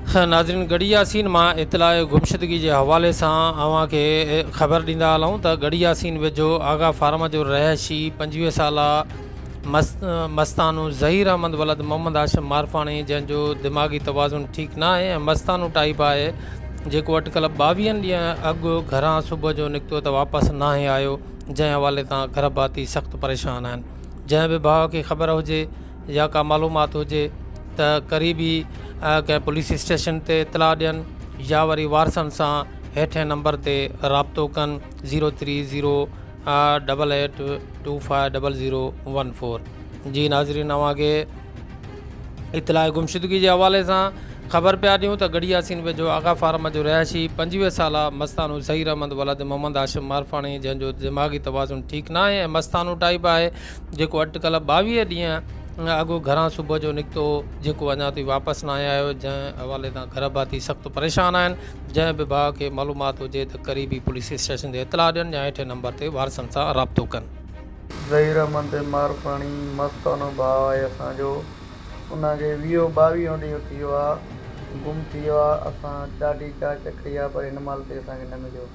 ناظرين ڳڙهي ياسين مان اطلاع گمشدگي جي حوالي سان اوهان کي خبر ڏيندا هلون ته ڳڙهي ياسين ويجهو آغا فارم جو رهائشي 25 سالا مستانو ظهير احمد ولد محمد هاشم مارفاڻي جنهن جو دماغي توازن ٺيڪ نه آهي ۽ مستانو ٽائيپ آهي جيڪو اٽڪل 22 ڏينهن اڳ گهران صبح جو نڪتو ته واپس ناهي آيو جنهن حوالي تان گهر ڀاتي سخت پريشان آهن جنهن به ڀاء کي خبر هجي يا ڪا معلومات هجي ته قريبي ڪنهن پوليس اسٽيشن تي اطلاع ڏين يا وري وارثن سان هيٺين نمبر تي رابطو ڪن zero three zero double eight two five double zero one four جي ناظرين اوهان کي اطلاع گمشدگي جي حوالي سان خبر پيا ڏيون ته ڳڙهي ياسين ويجهو آغا فارم جو رهائشي 25 سالا مستانو ظهير احمد ولد محمد هاشم مارفاڻي جنهن جو دماغي توازن ٺيڪ ناهي ۽ مستانو ٽائيپ آهي جيڪو اٽڪل 22 ڏينهن اڳ گهران صبح جو نڪتو هو، جيڪو اڃا تائين واپس ناهي آيو، جنهن حوالي تان گهر ڀاتي سخت پريشان آهن، جنهن به ڀاء کي معلومات هجي ته قريبي پوليس اسٽيشن تي اطلاع ڏين يا هيٺين نمبر تي وارثن سان رابطو ڪن. ظهير احمد مارفاڻي مستانو ڀاء آهي اسان جو ان کي ويهو ٻاويهون ڏينهن ٿي ويو آ گم ٿي ويو آ اسان ڏاڍي جاچ ڪئي آ پر هن مهل تائين اسان کي نه مليو.